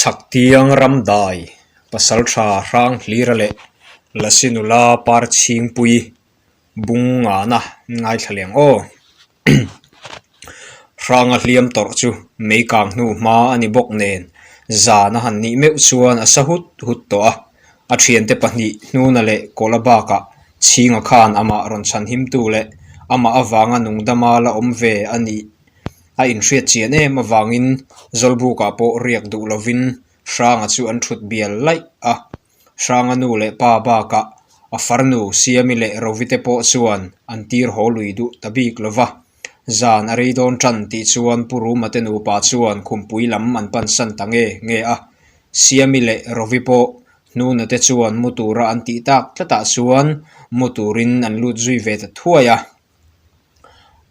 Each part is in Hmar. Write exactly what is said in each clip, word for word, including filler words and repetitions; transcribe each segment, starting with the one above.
Thak tiang ram dai, pasalṭha Hrang Hlira le lasi nula Par Chhingpui, bung ngana ngaithla leng aw. Hranga hliam tawrh chu meikang hnu hma a ni bawk nen, zan a han nih meuh chuan a sa hut hut tawh a. A ṭhiante pahnih Hnuna leh Kawla bakah Chhinga khan amah rawn chhanhimtu leh amah avanga nungdama la awm ve a nih a inhriat chian em avangin, Zawlbukah pawh riak duh lovin Hranga chu an ṭhut bial laih a. Hranga nu leh pa bakah a farnu Siami leh Rovite pawh chuan an tir haw lui duh ta bik lo va. Zan a rei dawn ṭan tih chuan Pu Ruma te nupa chuan khumpui lam an pansan ta nge nge a. Siami leh Rovi pawh Hnuna te chuan mu tura an tih tak tlatah chuan mu turin an lut zui ve ta thuai a.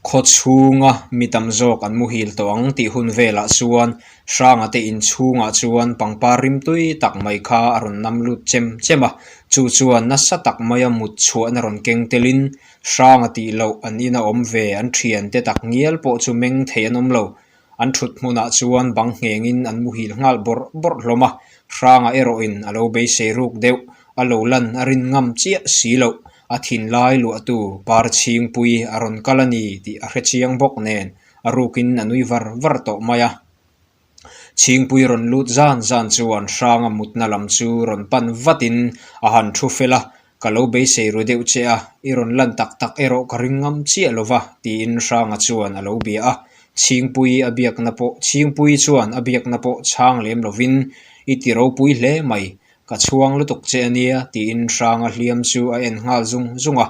Khaw chhunga mi tam zawk an muhil tawh ang tih hun velah chuan Hranga te in chhungah chuan pangpar rim tui tak mai kha a rawn nam lut chem chem a. Chu chuan nasa tak maia mut chhuahna rawn keng telin, Hranga tih loh an ina awm ve an ṭhiante tak ngial pawh chu meng thei an awm lo. An ṭhut hmunah chuan bang nghengin an muhil nghal bawrh bawrh hlawm a. Hranga erawhin a lo beisei ruk deuh, a lo lan a rin ngam chiah si loh. A thinlai luahtu Par Chhingpui a rawn kal a ni tih a hre chiang bawk nen, a rukin a nui var var tawh mai a. Chhingpui rawn lut zan zan chuan Hranga mutna lam chu rawn pan vatin a han ṭhu fel a, "Ka lo beisei ru deuh che a, i rawn lan tak tak erawh ka ring ngam chiah lo va," tiin Hranga chuan a lo bia a. Chhingpui a biakna pawh, Chhingpui chuan a biakna pawh chhang lem lovin, "I ti ropui hle mai, ka chhuang lutuk che a nia," tiin Hranga hliam chu a en nghal zung zung a.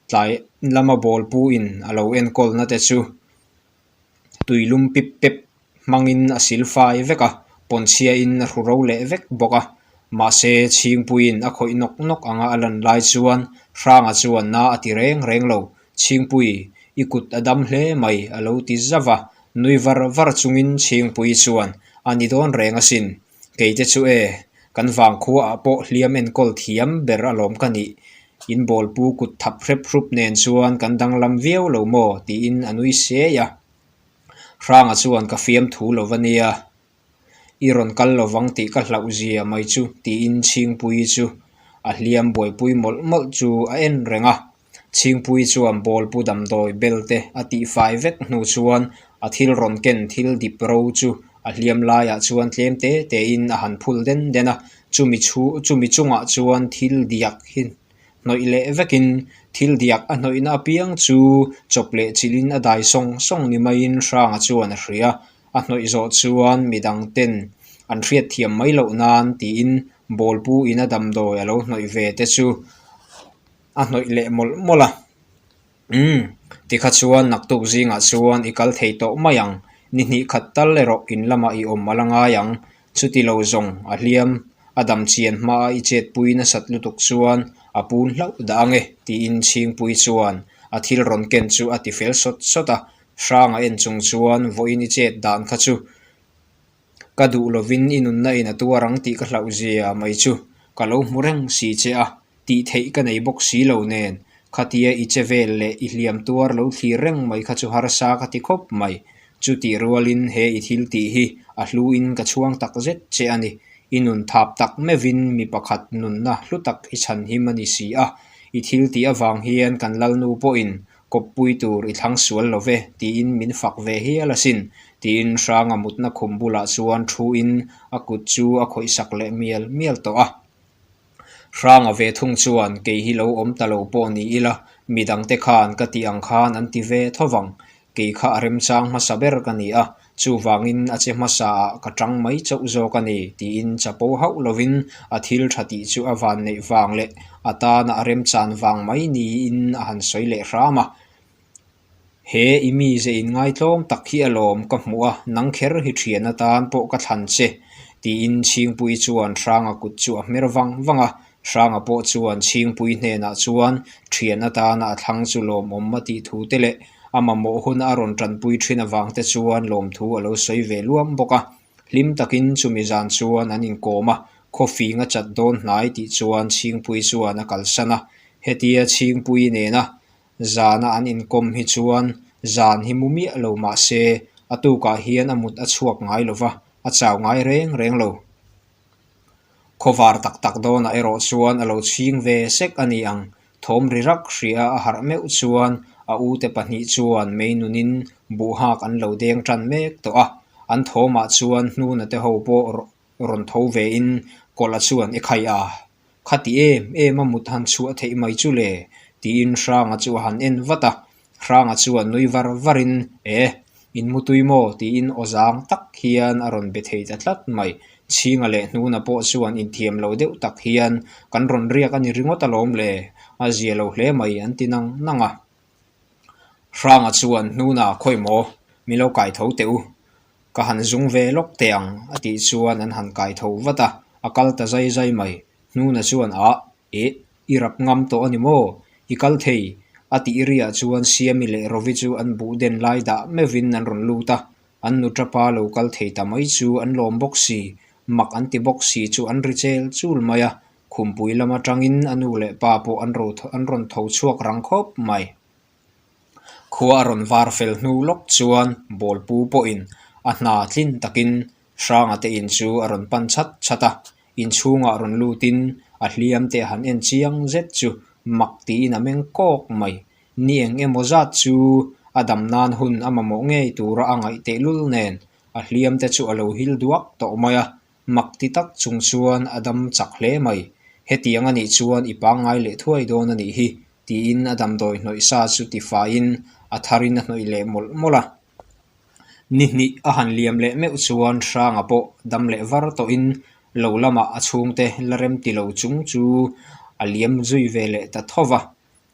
Tlai lama bawlpuin a lo enkawlna te chu tuilum pip pep hmangin a sil fai vek a, pawnchhiain a hru ro leh vek bawk a. Mahse, Chhingpuiin a khawih nawk nawk anga a lan lai chuan Hranga chuan na a ti reng reng lo. "Chhingpui, i kut a dam hle mai," a lo ti zau va. Nui var var chungin Chhingpui chuan, "A ni dawn reng asin. Keite chu e, kan vangkhuaah pawh hliam enkawl thiam ber alawm ka nih. In bawlpu kut thap hrep hrup nen chuan kan danglam viau lo maw?" tiin a nui sei a. Hranga chuan, "Ka fiam thu lo va nia. I rawn kal lo vang tih ka hlauh zia mai chu," tiin Chhingpui chu a hliam buaipui mawlh mawlh chu a en reng a. Chhingpui chuan bawlpu damdawi belte a tih fai vek hnu chuan a thil rawn ken thil dip ro chu a hliam laiah chuan tlem te tein a han phul den den a. Chumi chu, chumi chungah chuan thil diak hi hnawih leh vekin, thil diak a hnawihna apiang chu chawp leh chilhin a dai sawng sawng ni maiin Hranga chuan a hria. A hnawih zawh chuan midang ten an hriat thiam mai loh nan tiin bawlpuin a damdawi a lo hnawih ve te chu a hnawih leh mawlh mawlh a. "Um, tikha chuan naktuk zingah chuan i kal thei tawh mai ang, ni hnih khat tal erawh in lamah i awm a la ngai ang. Chuti lo zawng a hliam a dam chian hmaa i chetpui nasat lutuk chuan a pun hlauh dah ang e," tiin Chhingpui chuan a thil rawn ken chu a ti fel sawt sawt a. Hranga en chung chuan, "Vawiin i chet dan kha chu ka duh lovin i nunna in a tuar ang tih ka hlauh zia mai chu ka lo hmu reng si che a, tih theih ka nei bawk si lo nen, khatia i che vel leh i hliam tuar lo thlir reng mai kha chu harsa ka ti khawp mai. Chutih rualin he i thil tih hi a hluin ka chhuang tak zet che a ni. I nun thap tak meuhin mi pakhat nunna hlu tak i chhanhim a ni si a. I thil tih avang hian kan lalnu pawhin kawppui tur i thlang sual lo ve, tiin min fak ve hial asin," tiin Hranga mutna khum bulah chuan ṭhuin a kut chu a khawih sak leh mial mial tawh a. Hranga ve thung chuan, "Kei hi lo awm ta lo pawh ni ila, midangte khan ka tih ang khan an ti ve tho vang. Kei kha a remchang hmasa ber ka ni a, chuvangin a che hmasaah ka ṭang mai chauh zawk a ni," tiin chapo hauh lovin a thil ṭha tih chu a vanneih vang leh a tana a remchan vang mai niin a han sawi leh hram a. "He i mi ze in ngaitlawm tak hi alawm ka hmu a, nang kher hi ṭhian atan pawh ka thlan che," tiin Chhingpui chuan Hranga kut chu a hmer vang vang a. Hranga pawh chuan Chhingpui hnenah chuan ṭhian atana a thlang chu lawmawm a tih thu te leh a mamawh huna a rawn ṭanpui ṭhin avang te chuan lawmthu a lo sawi ve luam bawk a. Hlim takin chumi zan chuan an inkawm a, coffee-nga chat dawn hnai tih chuan Chhingpui chuan a kalsan a. Hetia Chhingpui nena zana an inkawm hi chuan zan hi mu miah lo mah se, a tukah hian a mut a chhuak ngai lo va, a chau ngai reng reng lo. Khawvar tak tak dawnah erawh chuan a lo chhing ve sek a ni ang. Thawm ri rak hria a harh meuh chuan a u te pahnih chuan mei nunin buhhak an lo deng ṭan mek tawh a. An thawmah chuan Hnuna te ho pawh ro-, rawn tho ve in Kawla chuan, "E khai a, khati em em a mut han chhuah theih mai chu le," tiin Hranga chu a han en vat a. Hranga chuan nui var varin, "E, in mutui maw?" tiin aw zang tak hian a rawn be thei ta tlat mai. Chhinga leh Hnuna pawh chuan inthiam lo deuh tak hian, "Kan rawn riak a ni ringawt alawm le, a zia lo hle mai," an ti nang nang a. Hranga chuan, "Hnuna, khawi maw, mi lo kai tho teh u, ka han zung ve lawk teh ang," a tih chuan an han kai tho vat a, a kal ta zai zai mai. Hnuna chuan, "Ah, e, i rap ngam tawh a ni maw? I kal thei," a tih ri ah chuan Siami leh Rovi chu an buh den lai dah meuvin an rawn lut a. An nu ṭapa lo kal thei ta mai chu an lawm bawk si, mak an ti bawk si chu an ri chel chul mai a. Khumpui lam aṭangin a nu leh pa pawh an ro-, an rawn tho chhuak rang khawp mai. Khua a rawn var fel hnu lawk chuan Bawlpu pawhin a hna tlin takin Hranga te in chu a rawn pan chat chat a. Inchhungah rawn lutin a hliam te han en chiang zet chu mak tiin a meng kawk mai. Ni eng emaw zat chu a dam nan hun a mamawh ngei tura a ngaih teh lul nen a hliam te chu a lo hil duak tawh mai a. Mak ti tak chung chuan a dam chak hle mai. "Hetiang a nih chuan i pangngai leh thuai dawn a nih hi," tiin a damdawi hnawih sa chu tifaiin a tharin a hnawih leh mawlh mawlh a. Ni hnih a han liam leh meuh chuan Hranga pawh dam leh var tawhin lo lamah a chhungte la rem ti lo chung chu a liam zui ve leh ta tho va.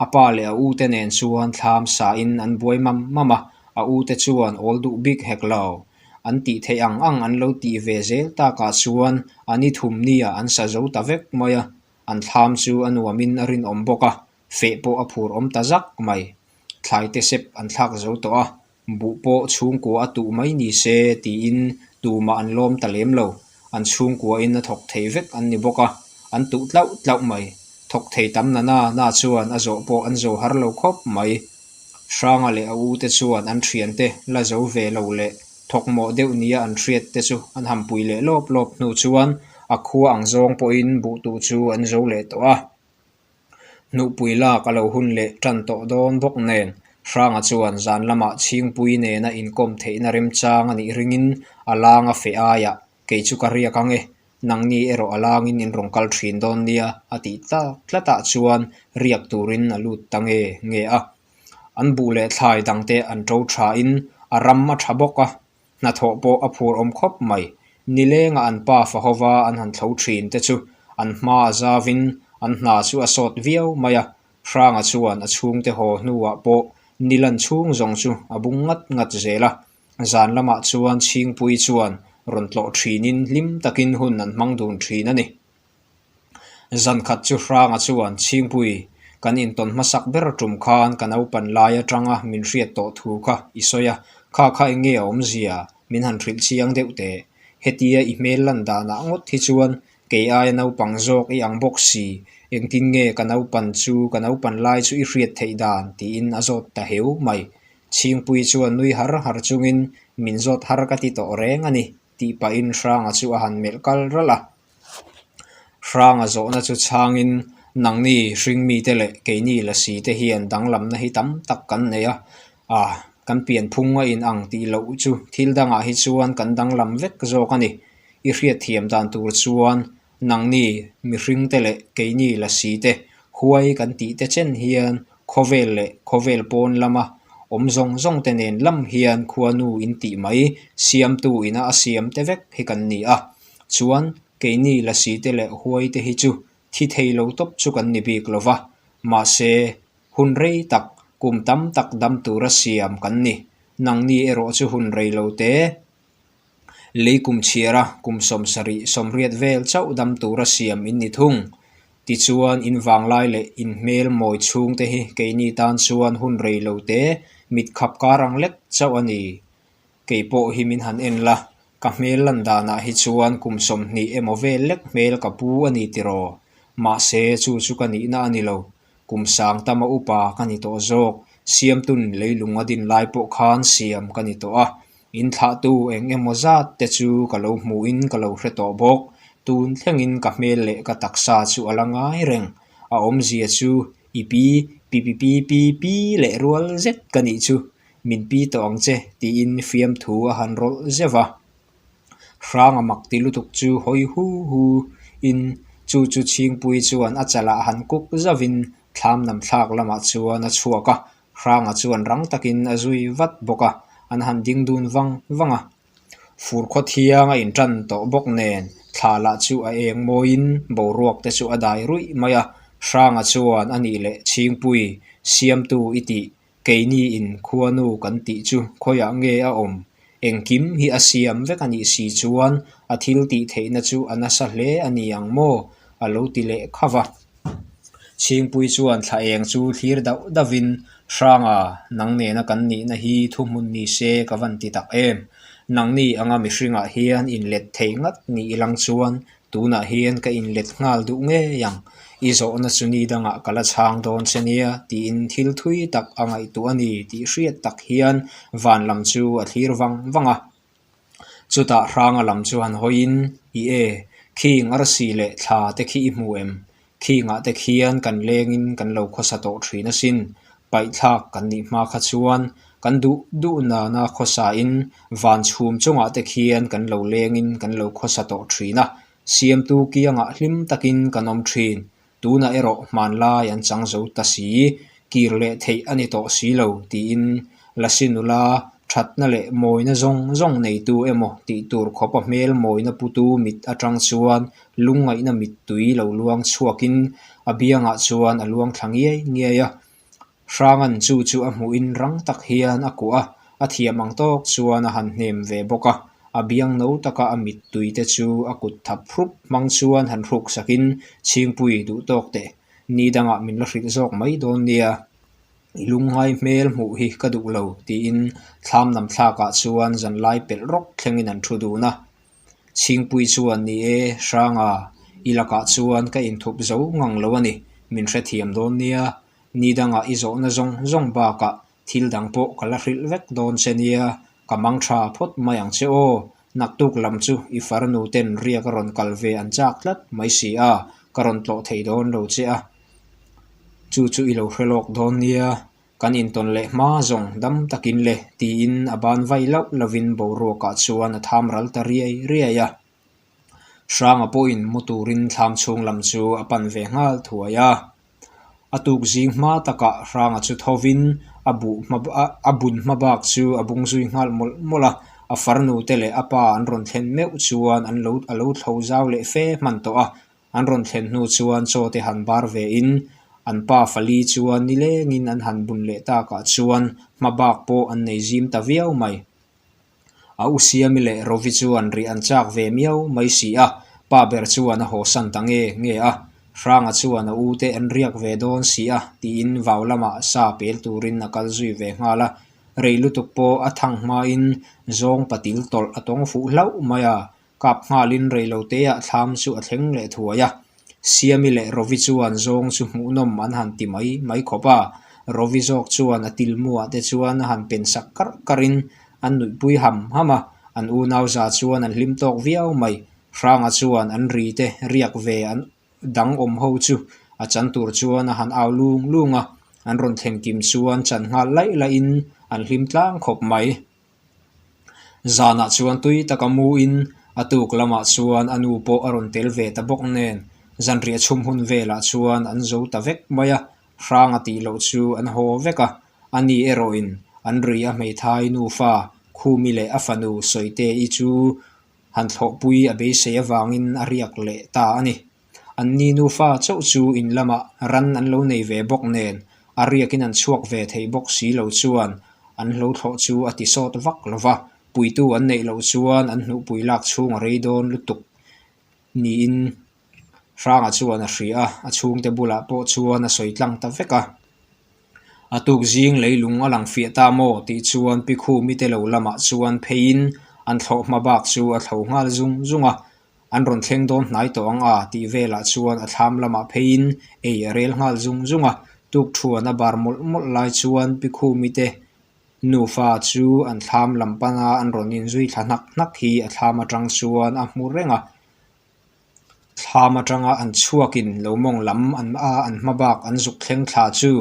A pa leh a u te nen chuan thlam sain an buai mam mam a, a u te chuan, "Awl duh bik hek lo," an tih theih ang ang an lo tih ve zel takah chuan a ni thum nia an sa zo ta vek mai a. An thlam chu a nuamin a rinawm bawk a, feh pawh a phur awm ta zak mai. Thlai te sep an thlak zo tawh a, buh pawh chhungkua a tuh mai ni se tiin tumah an lawm ta lem lo. An chhungkuain a thawk thei vek an ni bawk a, an tuh tlauh tlauh mai. Thawk thei tam nana na chuan a zawh pawh an zo har lo khawp mai. Hranga leh a u te chuan an ṭhiante la zo ve lo leh thawkmawh deuh nia an hriat te chu an hampui leh lawp lawp hnu chuan a khua ang zawng pawhin buh tuh chu an zo leh tawh a. Hnuhpui lak a lo hun leh ṭan tawh dawn bawk nen, Hranga chuan zan lamah Chhingpui nena inkawm theihna remchang a nih ringin a lang a fe aiah, "Kei chu ka riak ang e, nangni erawh a langin in rawn kal ṭhin dawn nia," a tih tlat tlatah chuan riak turin a lut ta nge nge a. An buh leh thlai dangte an ṭo ṭhain a ram a ṭha bawk a, hnathawh pawh a phur awm khawp mai. Ni lenga an pa fa hova an han thlo ṭhin te chu an hma a zauvin an hna chu a sawt viau mai a. Hranga chuan a chhungte haw hnuah pawh ni lan chhung zawng chu a bung ngat ngat zel a. Zan lamah chuan Chhingpui chuan rawn tlawh ṭhinin hlim takin hun an hmang dun ṭhin a ni. Zan khat chu Hranga chuan, "Chhingpui, kan intawn hmasak ber ṭum khan ka naupan lai aṭanga min hriat tawh thu kha i sawi a, kha kha eng nge a awmzia, min han hrilh chiang deuh teh. Hetia i hmel lan danah ngawt hi chuan kei aia naupang zawk i ang bawk si, engtin nge ka naupan chu, ka naupan lai chu i hriat theih dan?" tiin a zawt ta heu mai. Chhingpui chuan nui har har chungin, "Min zawt har ka ti tawh reng a ni," tih pahin Hranga chu a han melh kal ral a. Hranga zawhna chu chhangin, "Nangni hring mite leh keini lasi te hian danglamna hi tam tak kan nei a, a, kan pian phunga in ang tih loh chu thil dangah hi chuan kan danglam vek zawk a ni. I hriatthiam dan tur chuan nangni mihring te leh keini lasi te huai kan tih te chen hian khawvel leh khawvel pawn lama awm zawng zawng te nen lam hian khuanu in tih mai, siamtu ina a siam te vek hi kan ni a. Chuan keini lasi te leh huai te hi chu thi thei lo tawp chu kan ni bik lo va. Mahse, hun rei tak, kum tam tak dam tura siam kan ni. Nangni erawh chu hun rei lo te, lei kum chhiara kum sawmsarih sawmriat vel chauh dam tura siam in ni thung. Tichuan, in vanglai leh in hmel mawi chhung te hi keini tan chuan hun rei lo te, mit khap kar ang lek chauh a ni. Kei pawh hi min han en la, ka hmel lan danah hi chuan kum sawmhnih emaw vel lek hmel ka pu a ni tiraw. Mahse, chu chu ka nihna a ni lo. Kum sang tama upa ka ni tawh zawk, siamtun leilunga din lai pawh khan siam ka ni tawh a. In thlahtu eng emaw zat te chu ka lo hmuin ka lo hre tawh bawk. tun thlengin ka hmel leh ka taksa chu a la ngai reng. A awmzia chu i pi, pi pi pi pi pi leh rual zet ka nih chu, min pi tawh ang che, tiin fiamthu a han rawlh zeu a. Hranga mak ti lutuk chu hoi hu hu in, chu chu Chhingpui chuan a chalah han kuk zauin thlam nam thlak lamah chuan a chhuak a. Hranga chuan rang takin a zui vat bawk a, an han ding dun vang vang a. Fur khaw thiang a inṭan tawh bawk nen, thla lah chu a eng mawiin boruak te chu a dai ruih mai a. Hranga chuan a nih leh, Chhingpui, siamtu i tih, keini in khuanu kan tih chu khawiah nge a awm? Engkim hi a siam vek a nih si chuan a thil tih theihna chu a nasa hle a ni ang maw? A lo ti leh khau va. Chhingpui chuan thla eng chu thlir dauh dauhin, Hranga, nang nena kan nihna hi thuhmun ni se ka van ti tak em. Nangni anga mihringah hian inlet thei ngat ni ilang chuan, tunah hian ka inlet nghal duh ngei ang. I zawhna chu ni dangah ka la chhang dawn che nia, tiin thil thui tak a ngaihtuah a ni tih hriat tak hian van lam chu a thlir vang vang a. Chutah Hranga lam chu han hawiin, I e, khing arsi leh thla te khi i hmu em? Khingah te khian kan lengin kan lo khawsa tawh ṭhin asin. Paihthlak kan nih hma kha chuan kan duh duh nana khawsain van chhum chungah te khian kan lo lengin kan lo khawsa tawh ṭhin a. Siamtu kiangah hlim takin kan awm ṭhin. Tunah erawh hmanlai an chang zo ta si, kir leh theih a ni tawh si lo, tiin la sin ula, ṭhatna leh mawina zawng zawng neitu emaw tih tur khawpa hmel mawina putu mit aṭang chuan lungngaihna mittui lo luang chhuakin a biangah chuan a luang thla ngiai ngiai a. Hrangan chu chu a hmuhin rang tak hian a kuah a, a thiam ang tawk chuan a han hnem ve bawk a, a biang no taka a mittui te chu a kut thap hrup hmang chuan han hruk sakin, Chhingpui, duh tawk teh, ni dangah min la hrilh zawk mai dawn nia, i lungngai hmel hmuh hi ka duh lo, tiin thlam nam thlakah chuan zanlai pelh rawk thlengin an ṭhu dun a. Chhingpui chuan, Ni e, Hranga, i lakah chuan ka inthup zo ngang lo a ni, min hrethiam dawn nia, ni dangah i zawhna zawng zawng bakah thil dang pawh ka la hrilh vek dawn che nia, ka mang ṭha phawt mai ang che aw. Naktuk lam chu i farnu ten riak a rawn kal ve an chak tlat mai si a, ka rawn tlawh thei dawn lo che a. Chu chu i lo hre lawk dawn nia, kan intawn leh hma zawng dam takin le, tiin a ban vai lauh lauhin boruakah chuan a tham ral ta riai riai a. Hranga pawhin mu turin thlam chhung lam chu a pan ve nghal thuai a. A tuk zing hma takah Hranga chu thovin a buh hma, a, a bun hma bak chu a bung zui nghal mawlh mawlh a. A farnu te leh a pa an rawn thlen meuh chuan an lo, a lo thlo zau leh fe hman tawh a. An rawn thlen hnu chuan chaw te han bar ve in, an pa fali chuan nilengin an han bun leh takah chuan hma bak pawh an nei zim ta viau mai. A u Siami leh Rovi chuan rih an chak ve miau mai si a, pa ber chuan a haw san ta nge nge a. Hranga chuan a u te an riak ve dawn si a, tiin vau lamah sa pel turin a kal zui ve nghal a. Rei lutuk pawh a thang hmain zawng patil tawlh a tawng fuh hlauh mai a, kap nghalin rei lo teah thlam chu a thleng leh thuai a. Siami leh Rovi chuan zawng chu hmuhnawm an han ti mai mai khawp a. Rovi zawk chuan a til muah te chuan a han pen sak kar karin an nuihpui ham ham a. An unau za chuan an hlim tawk viau mai. Hranga chuan an ri te riak ve an dang awm ho chu a chan tur chuan a han au lung lung a. An rawn thlen kim chuan chan nghal laih laihin an hlim tlang khawp mai. Zanah chuan tui taka muin a tuk lamah chuan a nu pawh a rawn tel ve ta bawk nen, zanriah chhum hun velah chuan an zo ta vek mai a, Hranga tih loh chu an haw vek a. Ani erawhin an ri a hmeithai nufa Khumi leh a fanu Sawitei chu han thlawhpui a beisei avangin a riak leh ta a ni. Anni nufa chauh chu in lamah ran an lo nei ve bawk nen, a riakin an chhuak ve thei bawk si lo chuan an lo thlawh chu a ti sawt vak lo va. Puitu an neih loh chuan an hnuhpui lak chhung a rei dawn lutuk niin Hranga chuan a hria a, a chhungte bulah pawh chuan a sawi tlang ta vek a. A tuk zing leilung a lang fiah ta maw tih chuan Pi Khumi te lo lamah chuan pheiin an thlawh hma bak chu a thlo nghal zung zung a. An rawn thleng dawn hnai tawh ang a tih velah chuan a thlam lamah pheiin ei a rel nghal zung zung a. Tukṭhuan a bar mawlh mawlh lai chuan Pi Khumi te nufa chu an thlam lam pana an rawn inzui thla hnak hnak hi a thlam aṭang chuan a hmu reng a. thlam aṭanga an chhuakin lo mawng lam an a, an hmabak an zuk thleng thla chu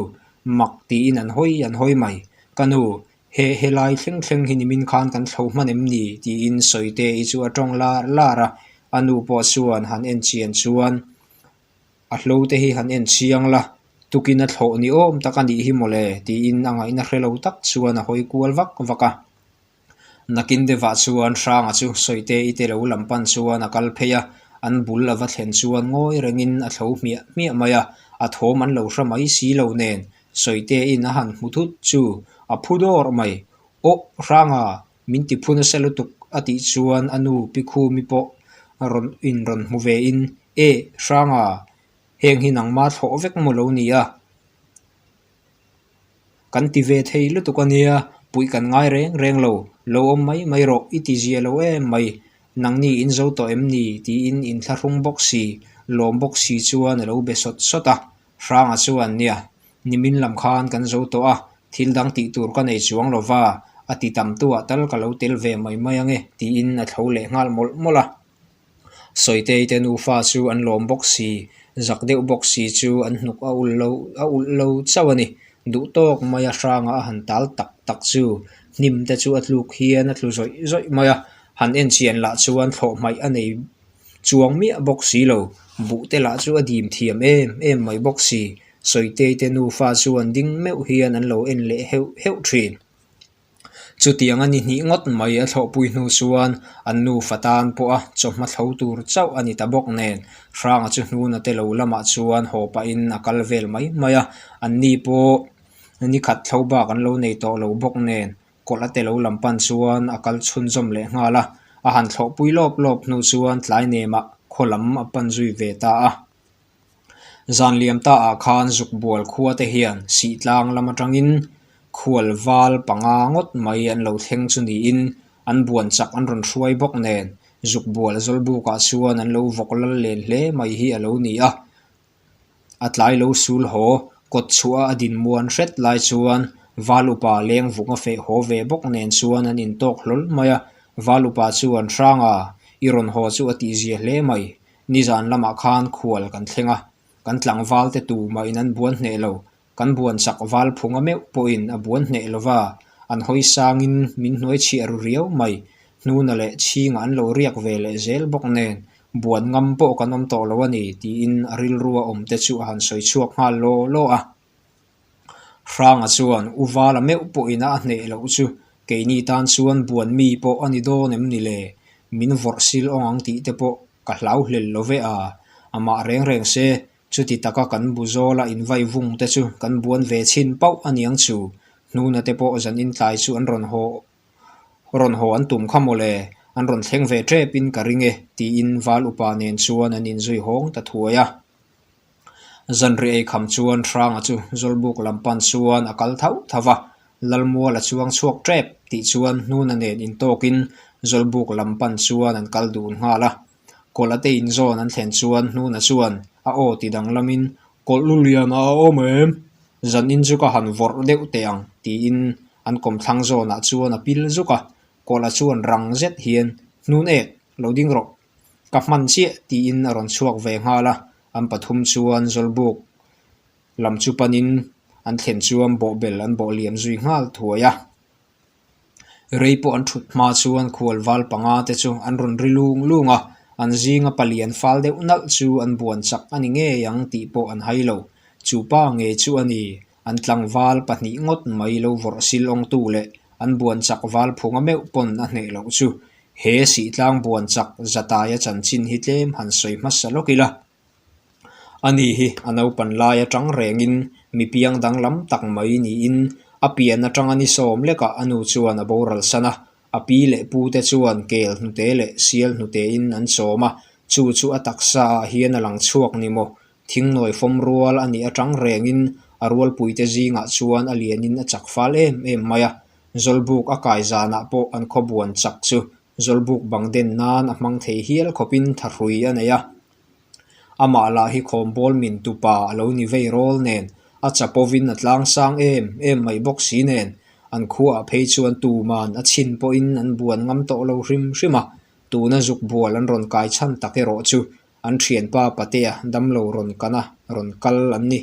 mak tiin an hawi, an hawi mai. Ka nu, he, he lai thleng thleng hi nimin khan kan thlo hman em ni? Tiin Sawitei chu a ṭawng lar lar a. A nu pawh chuan han en chian chuan, a hlo te hi han en chiang la, tukin a thlawh ni awm tak a nih hi mawle, tiin a ngaihna hre lo tak chuan a hawi kual vak vak a. Nakin devah chuan Hranga chu Sawitei te lo lam pan chuan a kal phei a, an bul a va thlen chuan ngawi rengin a thlo hmiah hmiah mai a, a thawm an lo hre mai si lo nen, Sawitei in a han hmu thut chu a phu dawr mai. "Aw, Hranga, min ti phun a se lutuk," a tih chuan a nu Pi Khumi pawh rawn, in rawn hmu ve in, "E, Hranga, heng hi nangma thlawh vek maw lo ni a? Kan ti ve thei lutuk a nia, puih kan ngai reng reng lo, lo awm mai mai rawh, i ti zia lo em mai, nangni in zo tawh em ni?" tiin in thlarung bawk si, lawm bawk si chuan a lo be sawt sawt a. Hranga chuan, "Nia, nimin lam khan kan zo tawh a, thil dang tih tur ka nei chuang lo va, a ti tam tuah tal ka lo tel ve mai mai ang e," tiin a thlo leh nghal mawlh mawlh a. Sawitei te nufa chu an lawm bawk si, zak deuh bawk si chu an hnuk a ulh lo, a ulh lo chauh a ni. Duh tawk maia Hranga a han tal tak tak chu hnim te chu a tluk hian a tlu zawih zawih mai a. Han en chian lah chuan thlawh hmaih a nei chuang miah bawk si lo. Buh te lah chu a dim thiam em em mai bawk si. Sawitei te nufa chuan ding meuh hian an lo en leh heuh heuh ṭhin. Chutiang a ni hnih ngawt mai a thlawhpui hnu chuan an nu fa tan pawha chawhma thlo tur chauh a ni ta bawk nen, Hranga chu hnuna te lo lamah chuan haw pahin a kal vel mai mai a. Anni pawh ni khat thlo bak an lo nei tawh lo bawk nen, kawlh a te lo lam pan chuan a kal chhunzawm leh nghal a. A han thlawhpui lawp lawp hnu chuan tlai nemah khaw lam a pan zui ve ta a. Zanliam ta ah khan Zukbual khua te hian Sihtlang lam aṭangin khual val panga ngawt mai an lo thleng chu niin, an buan chak an rawn hruai bawk nen, Zukbual zawlbukah chuan an lo vawk lal len hle mai hi a lo ni a. A tlai lo sul haw, kawt chhuah a din muan hret lai chuan, Val upa leng vung a feh haw ve bawk nen chuan an intawk hlawl mai a. Val upa chuan, "Hranga, i rawn haw chu a tihzia hle mai. Nizan lamah khan khual kan thleng a, kan tlangval te tumahin an buan hneh lo, kan buan chak val phunga meuh pawhin a buan hneh lo va, an hawi sangin min hnuai chhia ru riau mai, hnuna leh chhinga an lo riak ve leh zel bawk nen, buan ngam pawh kan awm tawh lo a ni," tiin a rilrua awm te chu a han sawi chhuak nghal law law a. Hranga chuan, "U vala meuh pawhin a hneh loh chu, keini tan chuan buan mi pawh a ni dawn em ni le? Min vawrh sil awng ang tih te pawh ka hlau hlel lo ve a. Amah reng reng se, chuti taka kan bu zawla invaivung te chu kan buan ve chhin pauh a niang chu. Hnuna te pawh zanin tlai chu an rawn haw, rawn haw an tum kha mawle, an rawn thleng ve ṭepin ka ring e," tiin Val upa nen chuan an inzui hawng ta thuai a. Zanriah ei kham chuan Hranga chu Zawlbuk lam pan chuan a kal thau thau va, Lalmuala chuang chhuak ṭep tih chuan hnuna nen intawkin Zawlbuk lam pan chuan an kal dun nghal a. Kawlh a te inzawn an thlen chuan hnuna chuan a aw ti danglamin, "Kawlh lu liana a awm em? Zanin chu ka han vawrh deuh teh ang," tiin an kawmthlang zawnah chuan a pil zuk a. Kawlha chuan rang zet hian, "Hnun ek, lo ding rawh, ka hman chiah," tiin a rawn chhuak ve nghal a. An pathum chuan Zawlbuk lam chu panin an thlen chuan bawhbel an bawh liam zui nghal thuai a. Rei pawh an thut hma chuan khual val panga te chu an rawn ri lung lung a, an zinga palian fal deuh nalh chu an buan chak a ni ngei ang tih pawh an hai lo. Chu pa ngei chu a ni, an tlangval pahnih ngawt mai lo vawrh sil awngtu leh an buan chak val phunga meuh pawn a hneh loh chu. He Sihtlang buan chak zataia chanchin hi tlem han sawi hmasa lawk ila. Ani hi a naupan lai aṭang rengin mi piang danglam tak mai niin, a pian aṭanga ni sawm lekah a nu chuan a boral san a, a pi leh pute chuan kel hnute leh sial hnutein an chawm a, chu chu a taksa ah hian a lang chhuak ni maw? Thingnawi fawm rual a nih aṭang rengin a rualpuite zingah chuan a lianin a chak fal em em mai a. Zawlbuk a kai zanah pawh an khaw buan chak chu Zawlbuk bang den nan a hmang thei hial khawpin thahrui a nei a. Amah lah hi khawmbawl min tupa a lo ni vei rawl nen, a chapovin a tlang sang em em mai bawk si nen, an khuaah phei chuan tuman a chhin pawhin an buan ngam tawh lo hrim hrim a. Tuna Zukbual an rawn kai chhan tak erawh chu, an ṭhianpa patea damlo rawn kan a, rawn kal an ni.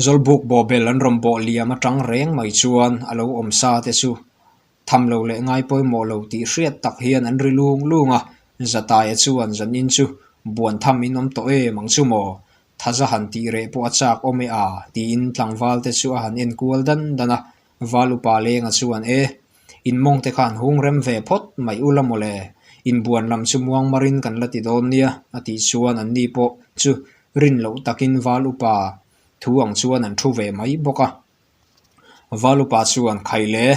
Zawlbuk bawbel an rawn bawh liam aṭang reng mai chuan a lo awm sa te chu tham lo leh ngai pawimawh lo tih hriat tak hian an ri lung lung a. Zataia chuan, "Zanin chu buan tham in awm tawh em ang chu maw? Thaza han tih reh pawh a chak awm e a," tiin tlangval te chu a han en kual dan dan a. Val upa lenga chuan, "E, in mawng te khan hung rem ve phawt mai ula maw le, in buan lam chu muang marin kan la ti dawn nia," a tih chuan an ni pawh chu rin loh takin val upa thu ang chuan an thu ve mai bawk a. Val upa chuan, "Khai le,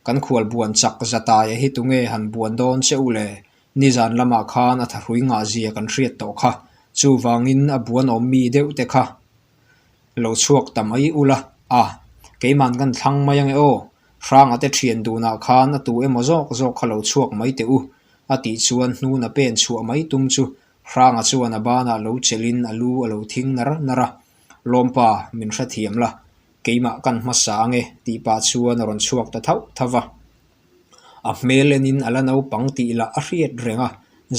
kan khual buan chak Zataia hi tunge han buan dawn che u le, nizan lamah khan a thahrui ngah zia kan hriat tawh kha, chuvangin a buan awm mi deuh te kha lo chhuak ta mai ula, a, keiman kan thlang mai ange aw, Hranga te ṭhian dunah khan a tu emaw zawk zawk kha lo chhuak mai teh u," a tih chuan hnuna pen chhuah mai tum chu Hranga chuan a banah lo chelhin a lu a lo thing nar nar a. "Lawmpa, min hrethiam la, keimah kan hmasa ange," tih pah chuan a rawn chhuak ta thauh thauh a. A hmel enin a la naupang tih lah a hriat reng a.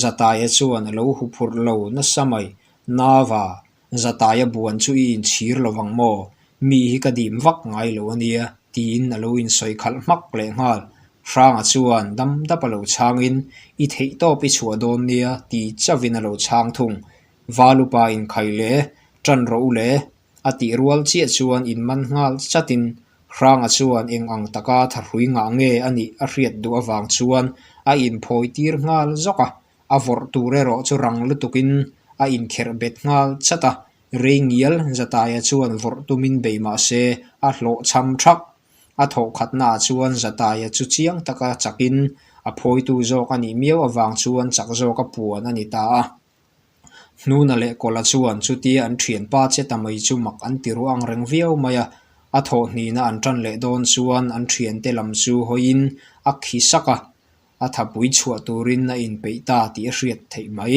Zataia chuan a lo huphurh lo nasa mai. "Nava, Zataia buan chu i inchhir lo vang maw? Mi hi ka dim vak ngai lo a nia," tiin a lo insawi khalh hmak leh nghal. Hranga chuan dam dap a lo chhangin, "I theihtawp i chhuah dawn nia," ti chauhin a lo chhang thung. Val upa in, "Khai le, ṭan rawh u le," a tih rual chiah chuan inman nghal chatin Hranga chuan eng ang taka thahrui ngah nge a nih a hriat duh avang chuan a inphawi tir nghal zawk a. A vawrh tur erawh chu rang lutukin a inkherh bet nghal chat a. Rei ngial Zataia chuan vawrh tumin bei mah se a hlawh chham thak. A thawh khatnaah chuan Zataia chu chiang taka chakin a phawitu zawk a nih miau avang chuan chak zawk a puan a ni ta a. Hnuna leh Kawla chuan chutia an ṭhianpa che ta mai chu mak an ti ruang reng viau mai a. A thawh hnina an ṭan leh dawn chuan an ṭhiante lam chu hawiin a khi sak a, a thapui chhuah turin a inpeih ta tih a hriat theih mai.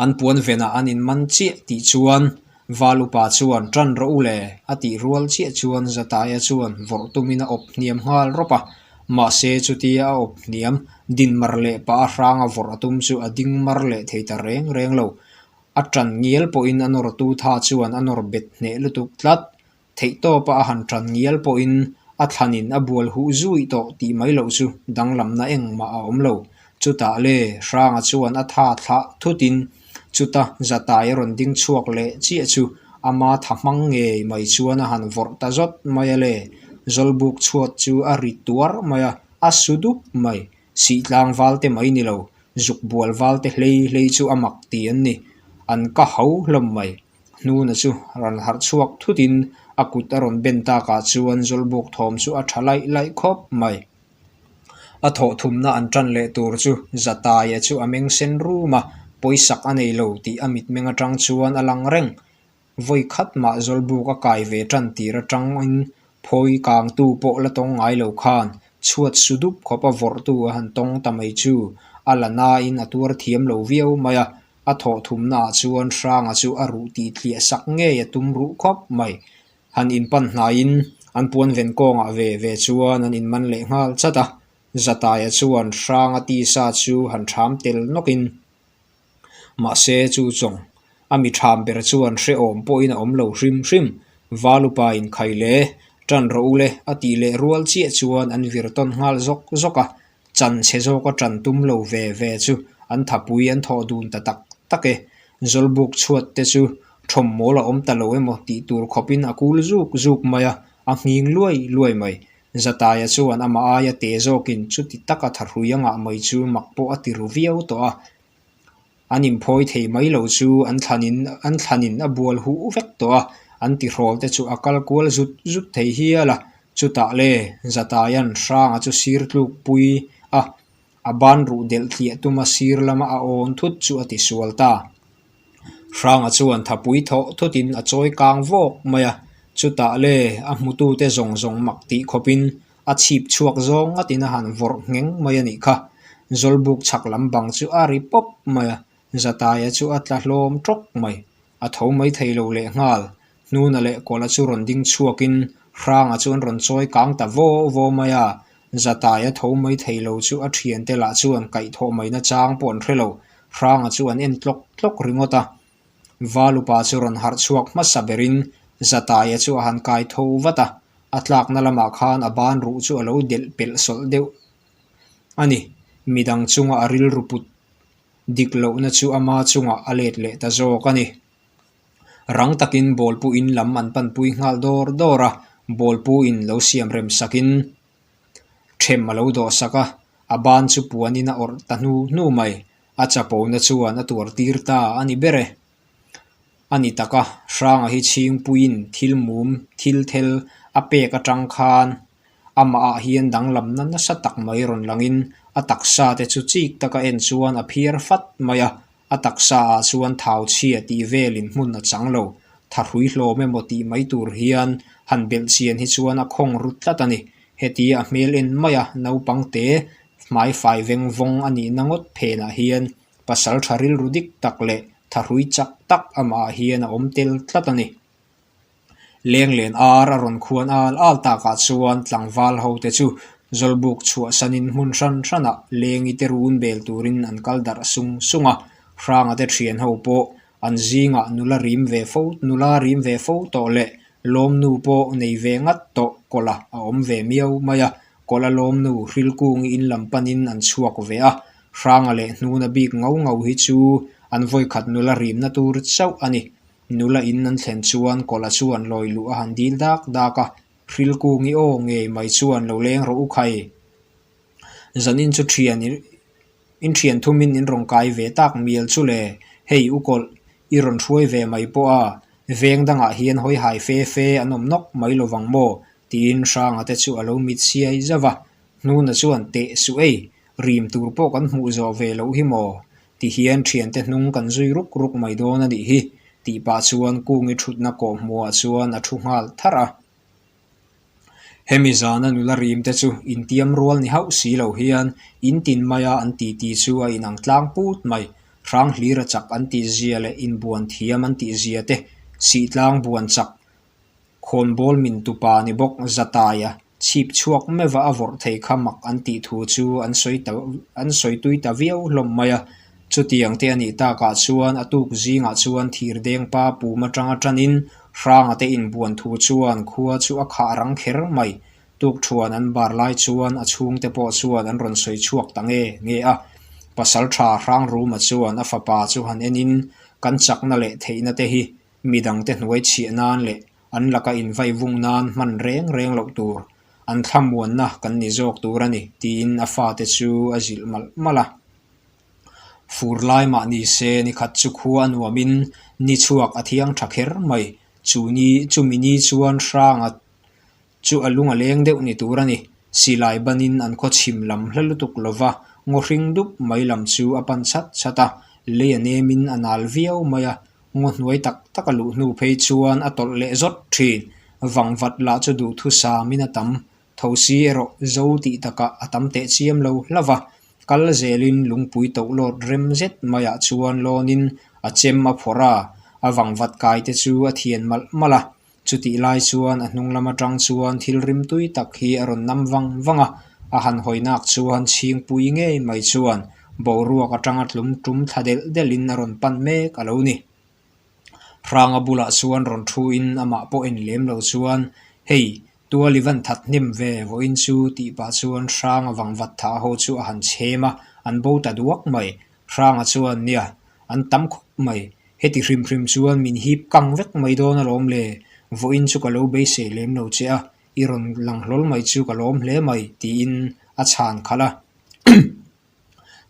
An puan venah an inman chiah tih chuan Val upa chuan, "Ṭan rawh u le," a tih rual chiah chuan Zataia chuan vawrh tumin a awp hniam nghal rawp a. Mahse, chutia a awp hniam din mar leh pah a Hranga vawrh a tum chu a ding mar leh thei ta reng reng lo. A ṭan ngial pawhin a nawrtu tha chuan a nawr bet hneh lutuk tlat. Theihtawpa a han ṭan ngial pawhin a thlanin a bual huh zui tawh tih mai loh chu danglamna engmah a awm lo. Chutah le, Hranga chuan a tha thlah thutin, chuta Zataia rawn ding chhuak leh chiah chu ama tha hmang ngei mai chuan a han vawrh ta zawt mai a le. Zawlbuk chhuat chu a ri tuar mai a, a su dup mai. Sih tlangval te mai ni lo, zuk bual val te hlei hlei chu a mak ti an ni. An ka hau hlawm mai. Hnuna chu ran harh chhuak thutin a kut a rawn ben takah chuan Zawlbuk thawm chu a ṭha laih laih khawp mai. A thawh thumna an ṭan leh tur chu Zataia chu a meng sen rum a, pawisak a nei lo tih a mitmeng aṭang chuan a lang reng. Vawi khat mah Zawlbuk a kai ve ṭan tir aṭangin phawi kangtu pawh la tawng ngai lo khan chhuat su dup khawpa vawrhtu a han tawng ta mai chu a la nain a tuar thiam lo viau mai a. A thawh thumnaah chuan Hranga chu a ruh tih thliah sak ngei a tum ruh khawp mai. Han inpan hnaiin an puan ven kawngah ve ve chuan an inman leh nghal chat a. Zataia chuan Hranga tisa chu han ṭham tel nawkin, mahse, chu chawng a mi ṭham ber chuan hre awm pawhin a awm lo hrim hrim. Val upa in, "Khai le, ṭan rawh u le," a tih leh rual chiah chuan an vir tawn nghal zawk zawk a. Chan chhe zawka ṭan tum lo ve ve chu an thapui an thawh dun ta tak tak e. Zawlbuk chhuat te chu thawmmaw la awm ta lo emaw tih tur khawpin a kul zuk zuk mai a, a nghing luai luai mai. Zataia chuan ama aia te zawkin chuti taka thahrui a ngah mai chu mak pawh a ti ru viau tawh a. An inphawi thei mai lo chu an thlanin, an thlanin a bual huh vek tawh a, an tihrawl te chu a kal kual zut zut thei hial a. Chutah le, Zataian Hranga chu sir tluk pui a, a ban ruh delh thliah tuma sir lama a awn thut chu a ti sual ta. Hranga chuan thapui thawh thutin a chawi kang vawk mai a. Chutah le, a hmutute zawng zawng mak tih khawpin a chhip chhuak zawng ngatin a han vawrh ngheng mai a nih kha. Zawlbuk chhak lam bang chu a ri pawp mai a. Zataia chu a tla hlawm tawk mai. A tho mai thei lo leh nghal. Hnuna leh Kawla chu rawn ding chhuakin Hranga chu an rawn chawi kang ta vaw vaw mai a. Zataia tho mai thei lo chu a ṭhiante lah chuan kaihthawh maina chang pawh an hre lo. Hranga chu an en tlawk tlawk ringawt a. Val upa chu rawn harh chhuak hmasa berin Zataia chu a han kai tho vat a. A tlakna lamah khan a ban ruh chu a lo delh pelh sawlh deuh a ni. Midang chunga a rilru put dik lohna chu ama chungah a let leh ta zawk a ni. Rang takin bawlpuin lam an panpui nghal dawr dawr a, bawlpuin lo siam rem sakin ṭhem a lo dawh sak a, a ban chu puanin a awrh ta hnu hnu mai, a chapona chuan a tuar tir ta a ni ber e. A ni taka, Hranga hi Chhingpuiin thil mum, thil thel a pek aṭang khan, amah ah hian danglamna nasa tak mai rawn langin, a taksa te chu chik taka en chuan a phiar fat mai a, a taksa ah chuan thau chhia tih velin hmun a chang lo, thahrui hlawm emaw tih mai tur hian han belh chian hi chuan a khawng ru tlat a ni. Hetia a hmel en mai a, naupang te hmai fai veng vawng a nihna ngawt phenah hian pasalṭha rilru dik tak leh thahrui chak tak amah hian a awm tel tlat a ni. Leng len ar a rawn khuan al al takah chuan tlangval ho te chu zawlbuk chhuahsanin hmun hran hranah Lengi te run bel turin an kal darh sung sung a, Hranga te ṭhian ho pawh an zingah nula rim ve fo, nula rim ve fo tawh leh lawmnu pawh nei ve ngat tawh kawla a awm ve miau mai a. Kawla lawmnu Hrilkungi in lam panin an chhuak ve a, Hranga leh Hnuna bik ngau ngau hi chu an vawi khat nula rimna tur chauh a ni. Nula in an thlen chuan kawla chuan lawi luh a han dil dak dak a, Hrilkungi aw ngei mai chuan lo leng rawh u khai. Zanin chu ṭhian in, in ṭhian thumin in rawn kai ve tak mial chu le, hei u kawlh, i rawn hruai ve mai pawh a, veng dangah hian hawi hai fe fe an awm nawk mai lo vang maw, tiin Hranga te chu a lo mit siai zauh a. Hnuna chuan teh suh ei, rim tur pawh kan hmuh zawh ve lo hi maw, ti hian ṭhiante hnung kan zui ruk ruk mai dawn a nih hi, tih pah chuan Kungi ṭhutna kawhhmuah chuan a ṭhu nghal thar a. Hemi zana nula rim te chu intiam rual ni hauh si lo hian, in tin maia an titi chu a inang tlang put mai. Hrang hlira chak an tih zia leh inbuan thiam an tih zia te, Sihtlang buan chak, Khawnbawl min tupa ni bawk Zataia chhip chhuak meuha a vawrh thei kha mak an tih thu chu an sawi ta, an sawi tui ta viau hlawm mai a. Chutiang te a nih takah chuan a tuk zingah chuan thir deng pa pum aṭanga ṭanin Hranga te inbuan thu chuan khua chu a khah rang kher mai. Tukṭhuan an bar lai chuan a chhungte pawh chuan an rawn sawi chhuak ta nge nge a. Pasalṭha Hrang Ruma chuan a fapa chu han enin, kan chakna leh theihna te hi midangte hnuai chhiah nan leh an laka invai vung nan hman reng reng loh tur, an thlamuanna kan ni zawk tur a ni, tiin a fate chu a zilh malh malh a. Fur lai mah ni se, ni khat chu khua a nuamin ni chhuak a thiang ṭha kher mai. Chu ni, chumi ni chuan Hranga chu a lung a leng deuh ni tur a ni. Silai banin an khaw chhim lam hla lutuk lova, ngaw hring dup mai lam chu a pan chat chat a, lei a nemin a nal viau mai a. Ngaw hnuai tak tak a luh hnu phei chuan a tawlh leh zawt ṭhin. Vangvat lah chu duhthu samin a tam. Thosi erawh zo tih takah a tam teh chiam lo hlauh a. Kal zelin lungpui toh lawt rem zet maiah chuan lawnin a chem a phawrh a, a vangvat kai te chu a thian malh malh a. Chutih lai chuan a hnung lam aṭang chuan thil rimtui tak hi a rawn nam vang vang a, a han hawi nak chuan Chhingpui ngei mai chuan boruak aṭanga tlum tum thla delh delhin a rawn pan mek a lo ni. Hranga bulah chuan rawn ṭhuin amah pawh en lem lo chuan, "Hei, tual i van that hnem ve vawiin chu," tih pah chuan Hranga vangvat thah ho chu a han chhem a, an bo ta duak mai. Hranga chuan, "Nia, an tam khawp mai. Heti hrim hrim chuan min hip kang vek mai dawn alawm le. Vawiin chu ka lo beisei lem lo che a, i rawn lang hlawl mai chu ka lawm hle mai," tiin a chhan khalh a.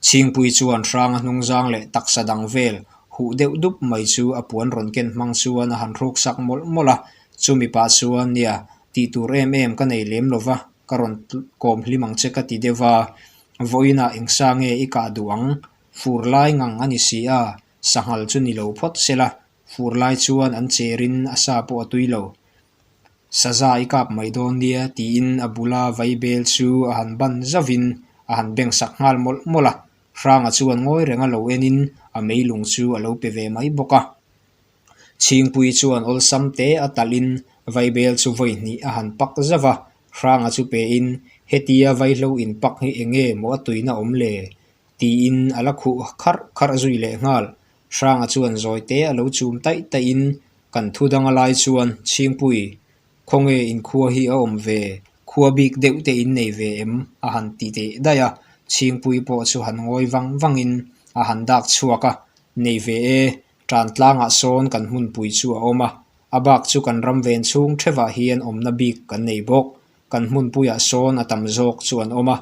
Chhingpui chuan Hranga hnungzang leh taksa dang vel huh deuh dup mai chu a puan rawn ken hmang chuan a han hruk sak mawlh mawlh a. Chumi pah chuan, "Nia, tih tur em em ka nei lem lo va, ka rawn kawm hlim ang che ka ti deuh a. Vawiinah eng sa nge i kah duh ang? Fur lai ngang a ni si a, sanghal chu ni lo phawt sela, fur lai chuan an cherin a sa pawh a tui lo. Saza i kap mai dawn nia," tiin a bula vaibel chu a han ban zauhin a han beng sak nghal mawlh mawlh a. Hranga chuan ngawi renga lo enin a meilung chu a lo pe ve mai bawk a. Chhingpui chuan awlsam te a talhin vaibel chu vawi hnih a han pak zauh a. Hranga chu pein, "Hetia vaihlo in pak hi eng nge maw a tuina awm le?" tiin a la khuh kharh kharh zui leh nghal. Hranga chuan zawite a lo chum taih taihin, "Kan thu dang a lai chuan, Chhingpui, khawnge in khua hi a awm ve? Khua bik deuh te in nei ve em?" a han ti teh daih a. Chhingpui pawh chu han ngawi vang vangin a han dak chhuak a, "Nei ve e, ṭan tlangah sawn kan hmunpui chu a awm a, a bak chu kan ram ven chhung theuhah hian awmna bik kan nei bawk. Kan hmunpuiah sawn a tam zawk chu an awm a.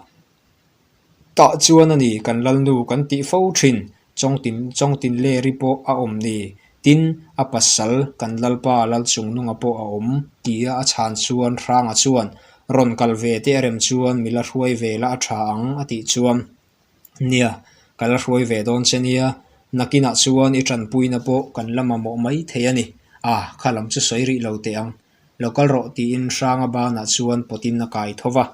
Tah chuan a ni, kan lalnu kan tih fo ṭhin, Chawngtin, Chawngtinleri pawh a awm ni. Tin, a pasal kan lalpa Lalchungnunga pawh a awm," tia a chhan chuan Hranga chuan, "Rawn kal ve te a rem chuan mi la hruai ve la a ṭha ang," a tih chuan, "Nia, ka la hruai ve dawn che nia, nakinah chuan i ṭanpuina pawh kan la mamawh mai thei a ni. A, kha lam chu sawi rih lo teh ang, lo kal rawh," tiin Hranga banah chuan pawtin a kai tho va.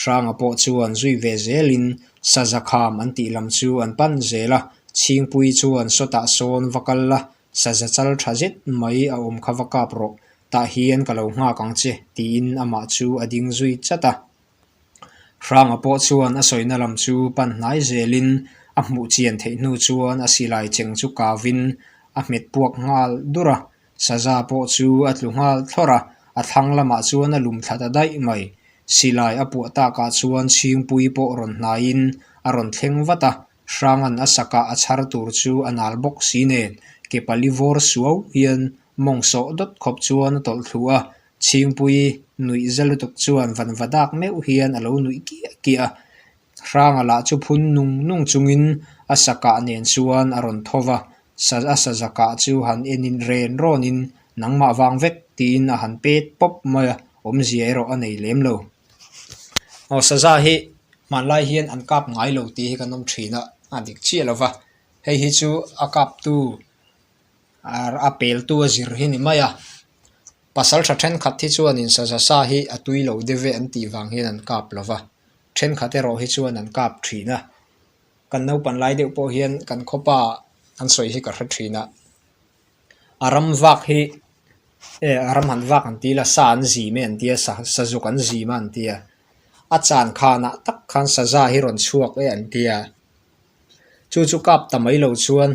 Hranga pawh chuan zui ve zelin, saza kham an tih lam chu an pan zel a. Chhingpui chuan, "Sawtah sawn va kal la, saza chal ṭha zet mai a awm kha va kap rawh, tah hian ka lo nghak ang che," tiin amah chu a ding zui chat a. Hranga pawh chuan a sawina lam chu pan hnai zelin, a hmuh chian theih hnu chuan a silai cheng chu kavin a hmet puak nghal dur a. Saza pawh chu a tlu nghal thlawr a, a thlang lamah chuan a lum thla ta daih mai. Silai a puah takah chuan Chhingpui pawh rawn hnaiin a rawn thleng vat a. Hrangan a sakah a chhar tur chu a nal bawk si nen, ke pali vawr suau hian mawng sawh dawt khawp chuan a tawlh thlu a. Chhingpui nuih za lutuk chuan van va dak meuh hian a lo nuih kiah kiah a. Hranga lah chu phun nung nung chungin a sakah nen chuan a rawn tho va. Sa, a saza kah chu han en in ren rawnin, "Nangmah vang vek," tiin a han pet pawp mai a, awmzia erawh a nei lem lo. Aw, saza hi hmanlai hian an kap ngai lo tih hi kan awm ṭhin a, a dik chiah lo va. Hei hi chu a kaptu, a, a peltu a zir hi ni mai a. Pasal ṭha ṭhenkhat hi chuanin saza sa hi a tui lo de ve an tih vang hian an kap lo va. Ṭhenkhat erawh hi chuan an kap ṭhin a. Kan naupan lai deuh pawh hian kan khawpa an sawi hi ka hre ṭhin a. A ram vak hi, e, a ram han vak an ti la, sa an zim e an tia, sa, sa zuk an zim a an tia. A chan khanah tak khan saza hi rawn chhuak e an tia. Chu chu kap ta mai lo chuan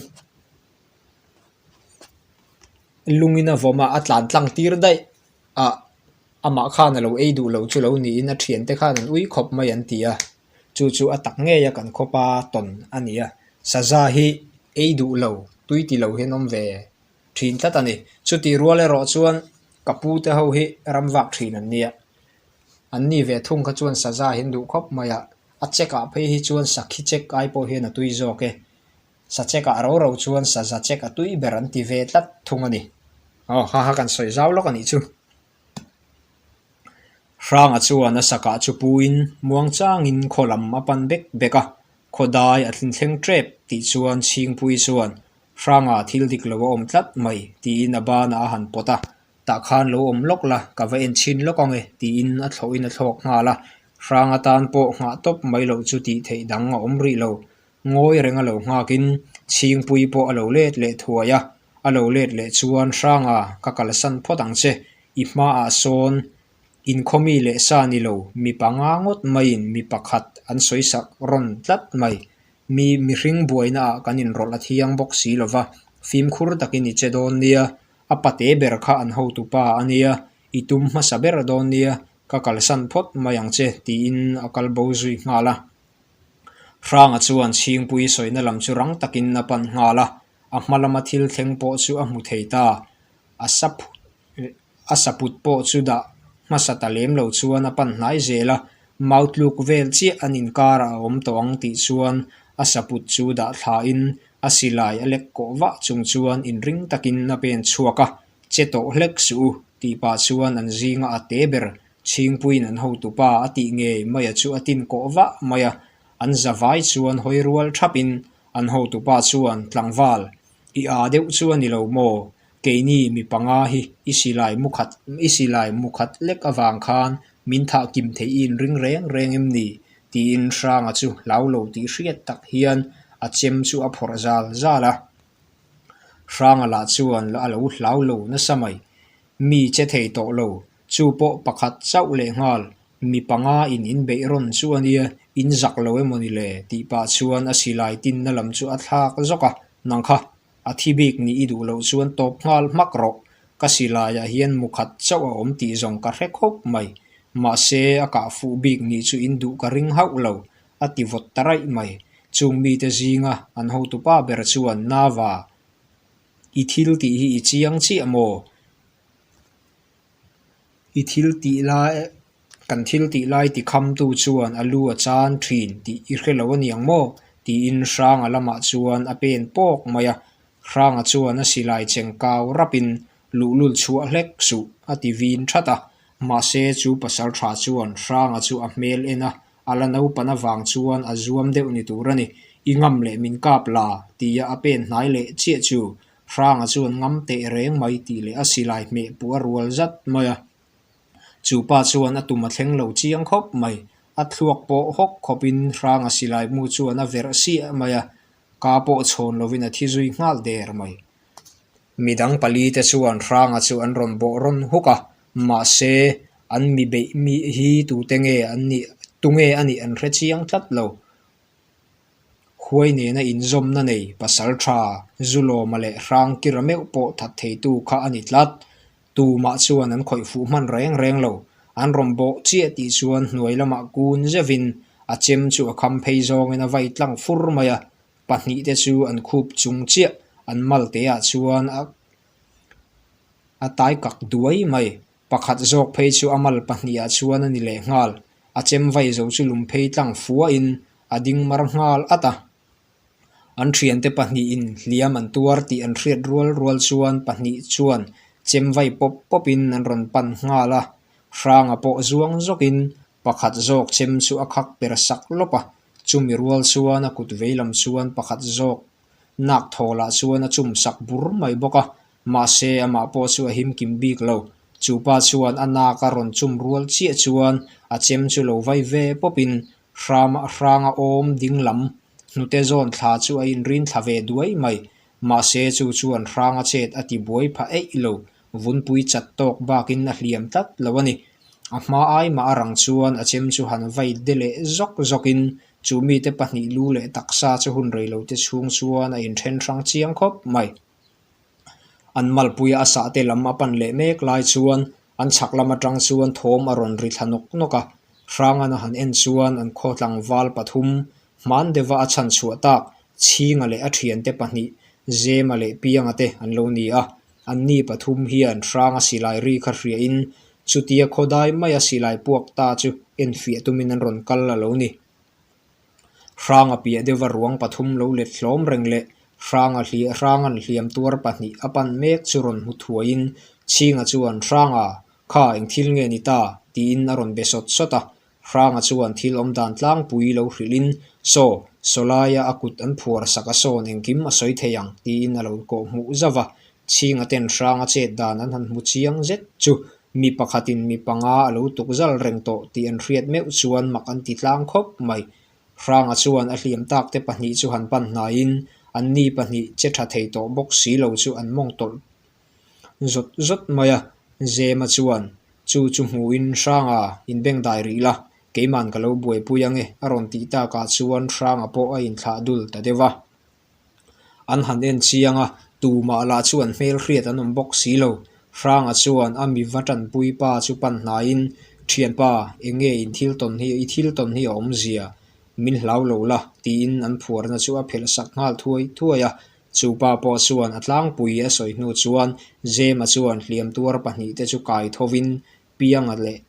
lungin a vawm a, a tlan tlang tir daih a, amah khan a lo ei duh lo chu lo niin a ṭhiante khan an ui khawp mai an ti a. Chu chu a tak ngei a, kan khawpa tawn a ni a. Saza hi ei duh lo, tui ti lo hian awm ve ṭhin tlat a ni. Chutih rual erawh chuan ka pute ho hi ram vak ṭhin an nia. An ni ve thung kha chuan saza hi an duh khawp mai a. A chekah phei hi chuan sakhi chek ai pawh hian a tui zawk e. Sa chekah ro ro chuan saza chek a tui ber an ti ve tlat thung a ni. Aw, ha ha, kan sawi zau lawk a nih chu. Hranga chuan a sakah chu puin muangchangin khaw lam a pan bek bek a, khaw dai a tlin thleng ṭep tih chuan Chhingpui chuan, "Hranga thil dik lo a awm tlat mai," tiin a bana a han pawt a. "Tah khan lo awm lawk la, ka va en chhin lawk ang e," tiin a thlawhin a thlawk nghal a. Hranga tan pawh nghah tawp mai lo chu tih theih dang a awm rih lo. Ngawi reng a lo nghakin Chhingpui pawh a lo let leh thuai a. A lo let leh chuan, "Hranga, ka kalsan phawt ang che, i hmaah sawn inkhaw mi leh sa ni lo, mi panga ngawt maiin mi pakhat an sawisak rawn tlat mai. Mi, mihring buainaah kan inrawlh a thiang bawk si lo va, fimkhur takin i che dawn nia, a pate ber kha an hotupa a nia, i tum hmasa ber dawn nia, ka kalsan phawt mai ang che," tiin a kal bo zui nghal a. Hranga chuan Chhingpui sawina lam chu rang takin a pan nghal a, a hma lama thil thleng pawh chu a hmu thei ta. A saphut, a saphut pawh chu dah hmasa ta lem lo chuan a pan hnai zel a, mau tluk vel chiah an inkar a awm tawh ang tih chuan a saphut chu dah thlain a silai a lek kawh vah chung chuan inring takin a pen chhuak a, "Che tawh hlek suh u," tih pah chuan an zinga a te ber, Chhingpuiin an hotupa a tih ngei maia chu a tin kawh vah mai a, an zavai chuan hawi rual thapin an hotupa chuan, "Tlangval, i a deuh chu a ni lo maw? Keini mi panga hi i silai mu khat, i silai mu khat lek avang khan min thah kim thei i inring reng reng em ni?" tiin Hranga chu hlau lo tih hriat tak hian a chem chu a phawrh zal zal a. Hranga lah chuan a lo hlau lo nasa mai. "Mi che thei tawh lo, chu pawh pakhat chauh leh nghal, Mi panga in in beih rawn chu a nia, in zak lo emaw ni le, tih pah chuan a silai tinna lam chu a thlak zawk a, nang kha, a thi bik ni i duh loh chuan tawp nghal hmak rawh, ka silaiah hian mu khat chauh a awm tih zawng ka hre khawp mai. Mahse, a kah fuh bik ni chu in duh ka ring hauh lo, a ti vawt ta raih mai. Chung mite zinga an hotupa ber chuan, Nava, i thil tih hi i chiang chiah maw? I thil tih lai, kan thil tih lai ti khamtu chuan a lu a chan ṭhin tih i hre lo a niang maw? Tiin Hranga lamah chuan a pen pawk mai a. Hranga chuan a silai cheng kau rapin, Luhlul chhuah hlek suh, a ti vin ṭhat a. Mahse, chu pasalṭha chuan Hranga chu a hmel en a, a la naupan avang chuan a zuam deuh ni tur a ni. I ngam leh min kap la, tia a pen hnai leh chiah chu. Hranga chuan ngam teh reng mai tih leh a silai hmeh puh a rual zat mai a. Chu pa chuan a tum a thleng lo chiang khawp mai. A thluak pawh hawk khawpin Hranga silai mu chuan a verh siah mai a. Ka pawh chhawn lovin a thi zui nghal der mai. Midang pali te chuan Hranga chu an rawn bawh rawn huk a. Mahse, an mi beih mi hi tu te nge an nih, tu nge a nih an hre chiang tlat lo. Huai nena inzawmna nei, pasalṭha, zu lawma leh hrang kira meuh pawh that theitu kha a ni tlat. Tumah chuan an khawih fuh hman reng reng lo. An rawn bawh chiah tih chuan hnuai lamah kun zeuhin a chem chu a kham phei zawngin a vai tlang fur mai a. Pahnih te chu an khup chung chiah, an mal teah chuan a, a tai kak duai mai. Pakhat zawk phei chu a mal pahnihah chuan a ni leh nghal. A chem vai zo chu lum phei tlang fuain a ding mar nghal at a. An ṭhiante pahnihin hliam an tuar tih an hriat rual rual chuan pahnih chuan chem vai pawp pawpin an rawn pan nghal a. Hranga pawh zuang zawkin pakhat zawk chem chu a khak per sak lawp a. Chumi rual chuan a kut vei lam chuan pakhat zawk nak thawlah chuan a chum sak bur mai bawk a. Mahse, amah pawh chu a him kim bik lo. Chu pa chuan a nak a rawn chum rual chiah chuan a chem chu lo vai ve pawpin Hrama, Hranga awm ding lam hnute zawn thla chu a inrin thla ve duai mai. Mahse, chu chuan Hranga chet a ti buai pha eih lo. Vunpui chat tawk bakin a hliam tlat lo a ni. A hma ai mah a rang chuan a chem chu han vai de leh zawk zawkin chu mite pahnih lu leh taksa chu hun rei lo te chhung chuan a inṭhen hrang chiang khawp mai. An malpuia a sahte lam a pan leh mek lai chuan an chhak lam aṭang chuan thawm a rawn ri thla nawk nawk a. Hrangana han en chuan an khaw tlangval pathum hman deuha a chhanchhuah tak Chhinga leh a ṭhiante pahnih Zema leh Pianga te an lo ni a. Anni pathum hian Hranga silai ri kha hriain chutia khawdai maia silai puak ta chu enfiah tumin an rawn kal a lo ni. Hranga piah deuha ruang pathum lo let hlawm reng leh Hranga hli-, Hrangan hliam tuar pahnih a pan mek chu rawn hmu thuaiin Chhinga chuan, "Hranga, kha eng thil nge ni ta?" tiin a rawn be sawt sawt a. Hranga chuan thil awm dan tlangpui lo hrilhin, saw, sawlaia a kut an phuar sak a sawn engkim a sawi thei ang tiin a lo kawhhmuh zauh a. Chhinga ten Hranga chet dan an han hmu chiang zet chu, mi pakhatin mi panga a lo tuk zal reng tawh tih an hriat meuh chuan mak an ti tlang khawp mai. Hranga chuan a hliam tak te pahnih chu han pan hnaiin, anni pahnih che ṭha thei tawh bawk si lo chu an mawng tawlh zawt zawt mai a. Zema chuan, "Chu chu hmuin Hranga, inbeng dai rih la, keiman ka lo buaipui ang e," a rawn tih takah chuan Hranga pawh a inthlah dul ta deuh a. An han en chiang a, tumah lah chuan hmel hriat an awm bawk si lo. Hranga chuan a mi va ṭanpui pa chu pan hnaiin, "Ṭhianpa, eng nge in thil tawn hi, i thil tawn hi a awmzia? Min hlau lo la," tiin an phuarna chu a phelh sak nghal thuai thuai a. Chu pa pawh chuan a tlangpui a sawi hnu chuan Zema chuan hliam tuar pahnih te chu kai thovin Pianga leh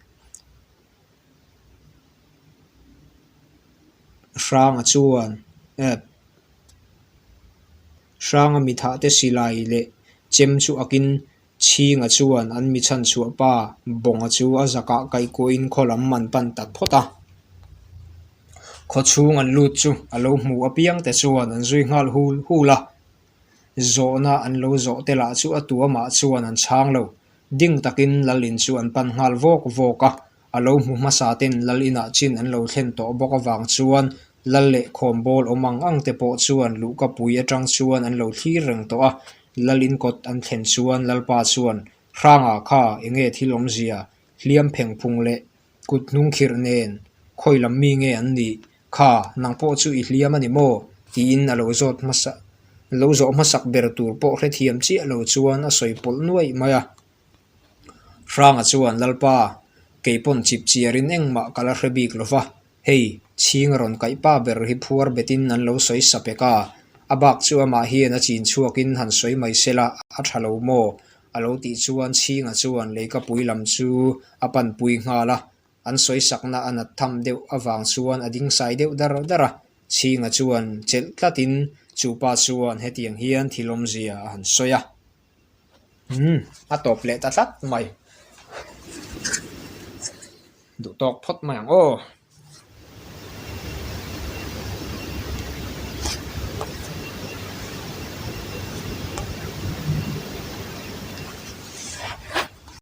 Hranga chuan, eh, Hranga mi thah te silai leh chem chu akin Chhinga chuan an mi chhanchhuah pa Bawnga chu a zakah kaihkuahin khaw lam an pan ta phawt a. Khaw chhung an lut chu a lo hmu apiang te chuan an zui nghal hul hul a. Zawhna an lo zawh te lah chu a tuamah chuan an chhang lo. Ding takin lal in chu an pan nghal vawk vawk a. A lo hmu hmasa ten lal inah chin an lo thlen tawh bawk avang chuan lal leh khawmbawl awm ang ang te pawh chuan luhkapui aṭang chuan an lo thlir reng tawh a. Lal in kawt an thlen chuan lalpa chuan, "Hranga, kha eng nge thil awmzia? Hliam pheng phung leh kut hnung khirh nen, "Khawi lam mi nge an nih? Kha, nang pawh chu i hliam a ni maw?" tiin a lo zawt hmasa, lo zawh hmasak ber tur pawh hrethiam chiah lo chuan a sawi pawlh nuaih mai a. Hranga chuan, "Lalpa, kei pawn chip chiarin engmah ka la hre bik lo va. Hei, chhinga rawn kaih pa ber hi phuar betin an lo sawi sa pek a. A bak chu amah hian a chin chhuakin han sawi mai sela, a ṭha lo maw?" a lo tih chuan chhinga chuan leikapui lam chu a panpui nghal a. An sawisakna a nat tham deuh avang chuan a ding sai deuh dar dar a. Chhinga chuan chelh tlatin chu pa chuan hetiang hian thil awmzia a han sawi a. Hmm, a tawp leh ta tlat mai. Duh tawk phawt mai ang aw.